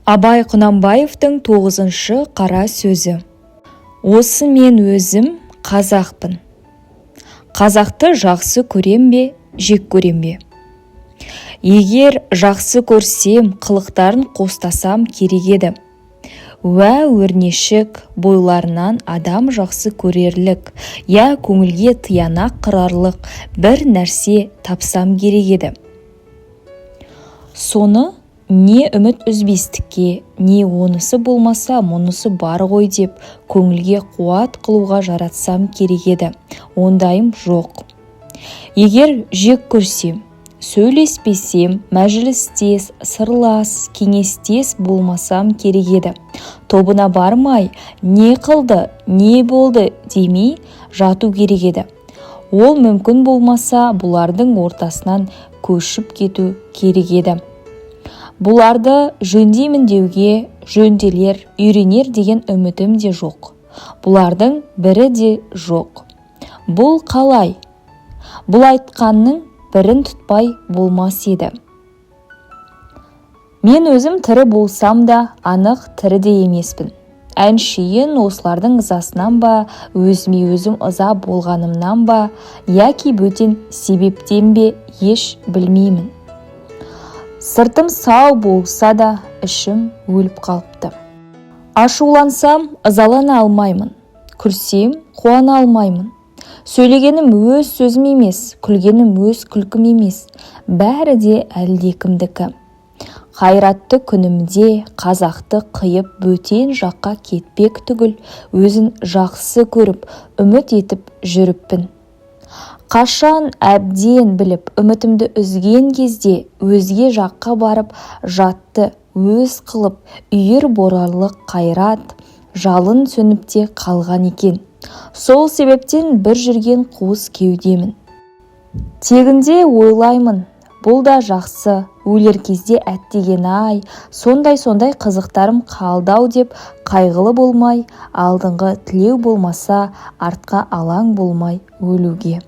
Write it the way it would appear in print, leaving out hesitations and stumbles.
Абай Құнанбаевтың тоғызыншы қара сөзі. Осы мен өзім қазақпын. Қазақты жақсы көрем бе, жек көрем бе? Егер жақсы көрсем, қылықтарын қостасам керек еді. Уә өрнешік, бойларынан адам жақсы көрерлік, я көңілге тиянақ қыларлық бір нәрсе тапсам керек еді. Соны не үміт үзбестікке, не онысы болмаса, мұнысы бар ғой деп көңілге қуат қылуға жаратсам керек еді. Ондайым жоқ. Егер жек көрсем, сөйлеспесем, мәжілістес, сырлас, кеңестес болмасам керек еді. Тобына бармай, не қылды, не болды демей жату керек еді. Ол мүмкін болмаса, бұлардың ортасынан көшіп кету керек еді. Бұларды жөндеймін деуге, жөнделер, үйренер деген үмітім де жоқ. Бұлардың бірі де жоқ. Бұл қалай? Бұл айтқанның бірін тұтпай болмас еді. Мен өзім тірі болсам да, анық тірі де емеспін. Әншейін осылардың ызасынан ба, өзіме өзім ыза болғанымнан ба, яки бөтен себептен бе, еш білмеймін. Сыртым сау болса да, ішім өліп қалыпты. Ашулансам, ызалана алмаймын. Күлсем, қуана алмаймын. Сөйлегенім өз сөзім емес, күлгенім өз күлкім емес. Бәрі де әлдекімдікі. Қайратты күнімде қазақты қиып бөтен жаққа кетпек түгіл, өзін жақсы көріп, үміт етіп жүріппін. Қашан әбден біліп, үмітімді үзген кезде өзге жаққа барып жатты өз қылып, үйір боларлық қайрат, жалын сөніп те қалған екен. Сол себептен бір жүрген қуыс кеудемін. Тегінде ойлаймын, бұл да жақсы, өлер кезде әттеген-ай, сондай-сондай қызықтарым қалды-ау деп қайғылы болмай, алдыңғы тілеу болмаса, артқа алаң болмай өлуге.